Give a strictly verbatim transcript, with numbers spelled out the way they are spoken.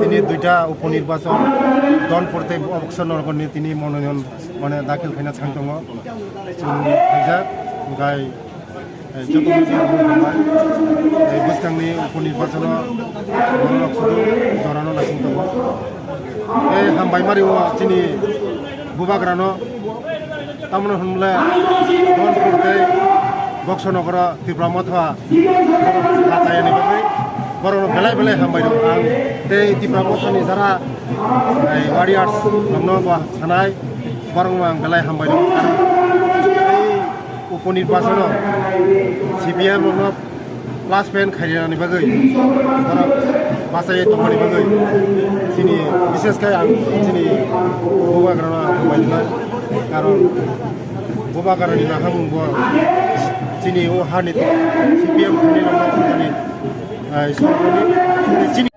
Tini duita upo nirbachon, Donpur tei Boksonogorni tini mononoyon mane dakhil khaina thang tongo. Chwng khaijak, hwnkhe, eh, joto media rok hambai. Eh, bwskangni upo nirbachono borok sudu jorano naising tongo. Tei hambai mari o chini bubagrano. Tamoni hwnle Donpur tei Boksonogoro Tipra Motha borok kachayani bagwi borokno belai belai hambai rw ang. Tei Tipra Mothani jara, eh, warriors rokno bo sanai borokno ang belai hambai rw ang. Tei upo nirbachono C P M rokno plus pen khairani bagwi, borok bachai tongmani bagwi, chini, bishesh khe ang chini bubagrano hambai rwnai, karon bubagrani nahamung bo chini o hani C P M khainai rokno chini, eh, chini